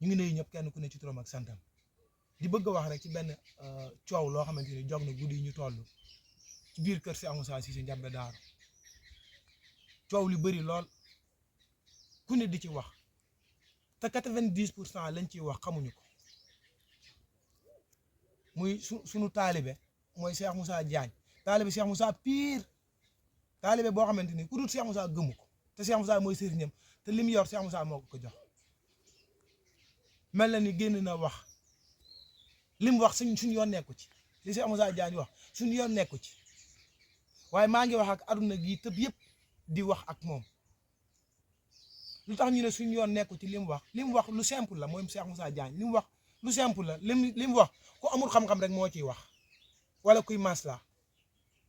ñu ngi nuyu ñëpp kenn ku ne ci turam ak santam di bëgg a wax rek ci benn coow loo xamante ni jog na guddi ñu toll ci biir kër Cheikh Moussa Cissé Ndiamé Daaru coow li bëri lool ku ne di ci wax te 90% lañ ciy wax xamuñu ko muy sunu taalibe mooy Cheikh Moussa Diagne taalibe Cheikh Moussa pire taalibe boo xamante ni ku dul Cheikh Moussa gëmu ko te Cheikh Moussa mooy sëriñam te li mu yor Cheikh Moussa moo ko jox mel na ni génn na wax li mu wax suñ yoon nekku ci li Cheikh Moussa Diagne wax suñu yoon nekku ci waaye maa ngi wax ak aduna gi tëb yëpp di wax ak moom lu tax ñu ne suñu yoon nekku ci li mu wax lu simple la mooy Cheikh Moussa Diagne li mu wax lu simple la li mu wax ku amul xam-xam rek moo ciy wax wala kuy masla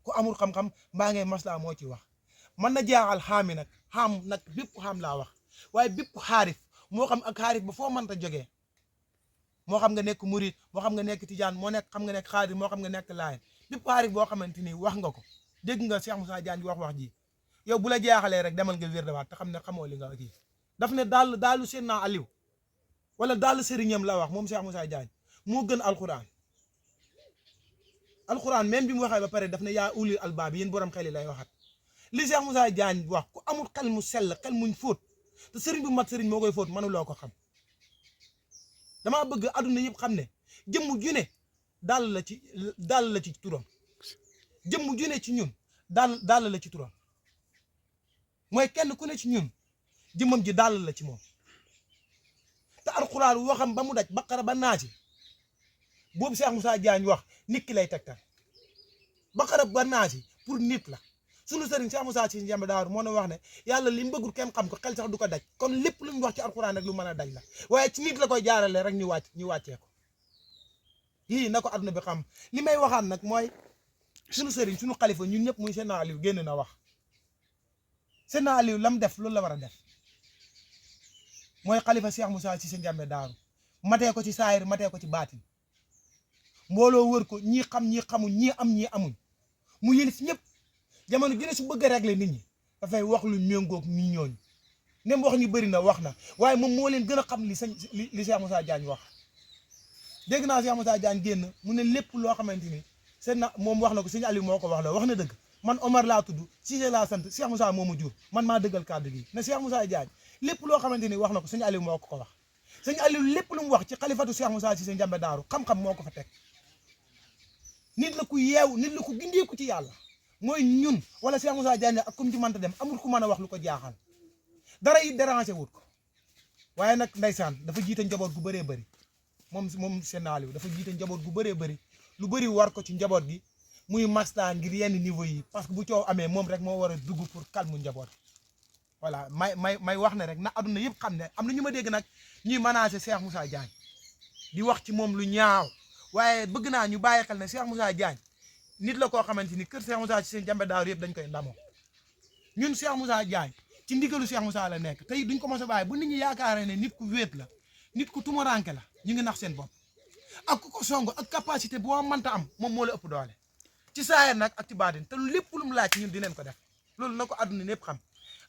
ku amul xam-xam mbaa ngay masla moo ciy wax mën na jaaxal xaami nag xam nag bépp xam laa wax waaye bépp xaarif moo xam ak xaarif ba foo mënta jógee moo xam nga nekk murid moo xam nga nekk tijaan moo nekk xam nga nekk xaadir moo xam nga nekk laayeen bépp xaarif boo xamante ni wax nga ko dégg nga Cheikh Moussa Diagne wax ji yow bu la jaaxalee rek demal nga wér dawaat te xam ne xamoo li nga kii daf ne daalu seen naa Aliou wala daal sëriñam la wax moom Cheikh Moussa Diagne moo gën alxuraan même bi mu waxee ba pare daf ne yaa ulil albaab yéen borom xel yi lay waxat li Cheikh Moussa Diagne wax ku amul xel mu sell xel muñ fóot te sëriñ bu mat sëriñ moo koy fóot mënuloo ko xam damaa bëgg aduna yëpp xam ne jëmm ju ne daal la ci turam jëmm ju ne ci ñun daal la ci turam mooy kenn ku ne ci ñun jëmmam ji daal la ci moom te alxuraan waxam ba mu daj baqara ba naasi boobu Cheikh Moussa Diagne wax nit ki lay tegtal baqara ba naasi pour nit la sunu sëriñ Cheikh Moussa Cissé Ndiamé Daaru moo na wax ne yàlla li mu bëggul kenn xam ko xel sax du ko daj kon lépp lu mu wax ci alxuraan rek lu mën a daj la waaye ci nit la koy jaarale rek ñu wàccee ko yii na ko adduna bi xam li may waxaat nag mooy sunu sëriñ sunu xalifa ñun ñëpp muy Seydina Aliou génn na wax Seydina Aliou lam def loolu la war a def mooy xalifa Cheikh Moussa Cissé Ndiamé Daaru matee ko ci saayir matee ko ci baatin mbooloo wër ko ñii xam ñii xamuñ ñii am ñii amuñ mu yëlif ñëpp jamono ji ne su bëgg a régler nit ñi dafay wax lu méngoog nit ñooñu nem wax ñu bëri na wax na waaye moom moo leen gën a xam li Cheikh Moussa Diagne wax dégg naa Cheikh Moussa Diagne génn mu ne lépp loo xamante ni seen na moom wax na ko sëñ Aliou moo ko wax na dëgg man Omar laa tudd Cissé laa sant Cheikh Moussa moo ma jur man maa dëggal kàddu gi ne Cheikh Moussa Diagne lépp loo xamante ni wax na ko sëñ Aliou moo ko wax sëñ Aliou lépp lu mu wax ci xalifatu Cheikh Moussa Cissé Ndiamé Daaru xam-xam moo ko fa teg nit la ku yeew nit la ku gindeeku ci yàlla mooy ñun wala Cheikh Moussa Diagne ak kum ci mënta dem amul ku mën a wax lu ko jaaxal dara yi dérangé wut ko waaye nag ndeysaan dafa jiite njaboot gu bëree bëri moom seen Aliou dafa jiite njaboot gu bëree bëri lu bëri war ko ci njaboot gi muy masta ngir yenn niveau yi parce que bu coow amee moom rek moo war a dugg pour calme njaboot voilà may wax ne rek na aduna yëpp xam ne am na ñu ma dégg nag ñuy menacer Cheikh Moussa Diagne di wax ci moom lu ñaaw waaye bëgg naa ñu bàyyi xel ne Cheikh Moussa Diagne nit la koo xamante ni kër Cheikh Moussa Cissé Ndiamé Daaru yëpp dañ koy ndamoo ñun Cheikh Moussa Diagne ci ndigalu Cheikh Moussa la nekk tey duñ ko mos a bàyyi bu nit ñi yaakaaree ne nit ku wéet la nit ku tumaranke la ñu ngi nax seen bopp ak ku ko song ak capacité boo mënta am moom moo la ëpp doole ci saayir nag ak ci baatin te lépp lu mu laaj ñun dinañ ko def loolu na ko adduna ñëpp xam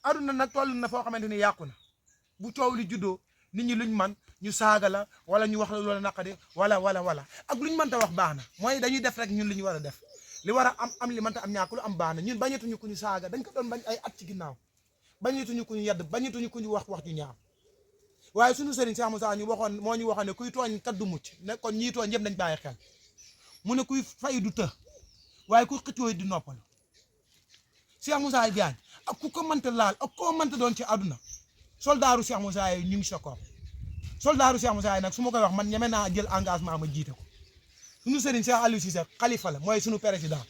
adduna nag toll na foo xamante ni yàqu na bu coow li juddoo nit ñi luñ man ñu saaga la wala ñu wax la loola naqadi wala ak luñ mënta wax baax na mooy dañuy def rek ñun li ñu war a def li war a am li mënta am ñàkk lu am baax na ñun bañatuñu ku ñu saaga dañ ko doon bañ ay at ci ginnaaw bañatuñu ku ñu yedd bañatuñu ku ñu wax ju ñaaw waaye suñu sëriñ Cheikh Moussa moo ñu waxoon ne kuy tooñ kat du mucc ne kon ñii tooñ ñëpp nañ bàyyi xel mu ne kuy fay du të waaye ku xëccoo di noppalu Cheikh Moussa Diagne ak ku ko mënta laal ak koo mënta doon ci àdduna soldaaru Cheikh Moussa yi ñu ngi sa koom soldaaru Cheikh Moussa yi nag su ma koy wax man ñeme naa jël engagement ma jiite ko suñu sëriñ Cheikh Aliou Cissé xalifa la mooy suñu président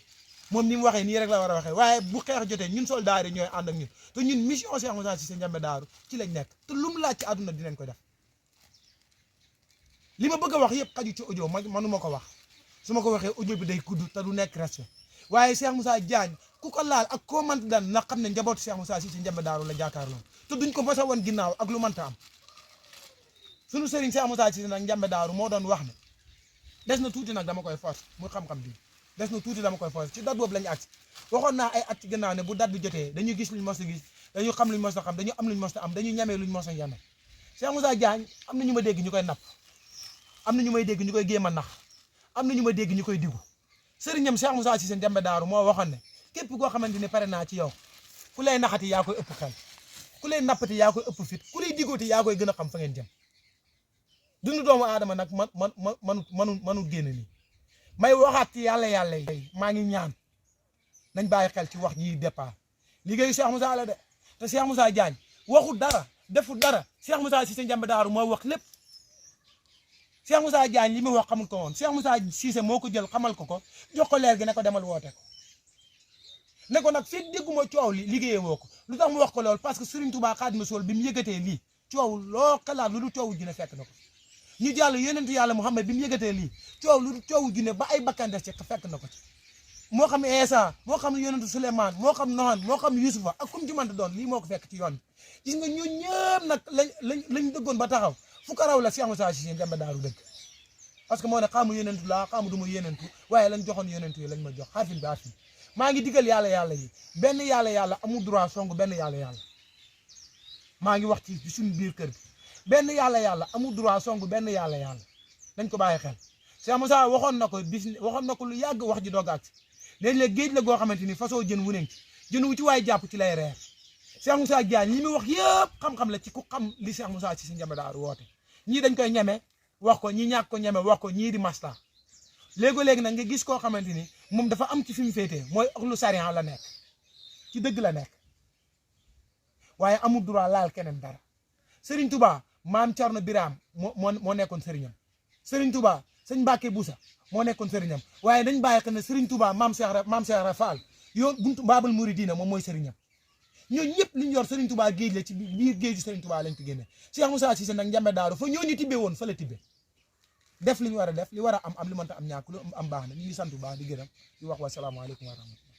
moom ni mu waxee nii rek la war a waxee waaye bu xeex jotee ñun soldaar yi ñooy ànd ak ñun te ñun mission Cheikh Moussa Cissé Ndiamé Daaru ci lañ nekk te lu mu laaj ci àdduna dinañ ko def li ma bëgg a wax yëpp xaju ci audio manuma ko wax su ma ko waxee audio bi day gudd te du nekk respect waaye Cheikh Moussa Diagne ku ko laal ak koo mënta daan na xam ne njabootu Cheikh Moussa Cissé Ndiamé Daaru la jàkkaarloo te duñ ko mos a woon ginnaaw ak lu mënta am suñu sëriñ Cheikh Moussa Cissé nag Ndiamé Daaru moo doon wax ne des na tuuti nag dama koy force mu xam-xam bi des na tuuti dama koy force ci date boobu la ñu agsi waxoon naa ay at ci ginnaaw ne bu date bi jotee dañuy gis luñ mos a gis dañu xam luñ mos a xam dañu am luñ mos a am dañu ñamee luñ mos a yame Cheikh Moussa Diagne am na ñu ma dégg ñu koy napp am na ñu may dégg ñu koy géem a nax am na ñu ma dégg ñu koy digu sëriñam Cheikh Moussa Cissé Ndiamé Daaru moo waxoon ne képp koo xamante ni pare naa ci yow ku lay naxati yaa koy ëpp xel ku lay nappati yaa koy ëpp fit ku lay diggooti yaa koy gën a xam fa ngeen jëm dundu doomu aadama nag manu génn nii may waxaat ci yàlla yi maa ngi ñaan nañ bàyyi xel ci wax ji départ liggéeyu Cheikh Moussa la de te Cheikh Moussa Diagne waxul dara deful dara Cheikh Moussa Cissé Ndiamé Daaru moo wax lépp Cheikh Moussa Diagne li muy wax xamul ko woon Cheikh Moussa Cissé moo ko jël xamal ko jox ko leer gi ne ko demal woote ko ne ko nag fii dégguma coow li liggéeyee woo ko lu tax mu wax ko lool parce que Serigne Touba Xaadimu Rasuul bi mu yëgatee lii coow loo xalaat lu du coowu ji ne fekk na ko ñu jàll yonentu yàlla Muhammad bi mu yëgatee lii coow lu du coowu ji ne ba ay bakkan des ci fekk na ko ci moo xam Eesa moo xam yonentu Souleymane moo xam Nohan moo xam Yusufa ak kum ci mënta doon lii moo ko fekk ci yoon gis nga ñun ñëpp nag lañ dëggoon ba taxaw fu ko raw la Cheikh Moussa Cissé Ndiamé Daaru dëgg parce que moo ne xaamu yonentu laa xaamu du ma yonentu waaye lañ joxoon yonentu yi lañ ma jox xaafin bi afin maa ngi digal yàlla yi benn yàlla amul droit song benn yàlla maa ngi wax ci suñu biir kër gi benn yàlla amul droit song benn yàlla dañ ko bàyyi xel Cheikh Moussa waxoon na ko lu yàgg wax ji doog ak léeg-léeg géej la goo xamante ni façon jën wu nekk jën wu ci waay jàpp ci lay reer Cheikh Moussa Diagne li muy wax yëpp xam-xam la ci ku xam li Cheikh Moussa Cissé Ndiamé Daaru woote ñii dañ koy ñeme wax ko ñi ñàkk ko ñeme wax ko ñii di masta léegi nag nga gis koo xamante ni moom dafa am ci fi mu féetee mooy lu sariya la nekk ci dëgg la nekk waaye amul droit laal keneen dara Serigne Touba maam Thierno Birame moo nekkoon sëriñam Serigne Touba sëñ Mbacke Boussa moo nekkoon sëriñam waaye dañ bàyyi xel ne Serigne Touba maam Cheikh Fall yoon buntu Baabul Mouridina moom mooy sëriñam ñooñu ñëpp li ñu yor Serigne Touba géej la ci biir géeju Serigne Touba lañ ko génne Cheikh Moussa Cissé nag Ndiamé Daaru fa ñooñu tibbee woon fa la tibbee def li ñu war a def li war a am li mënta am ñàkk lu am baax na ñu ngi sant bu baax di gërëm di wax wa salaamaaleykum wa rahmatulah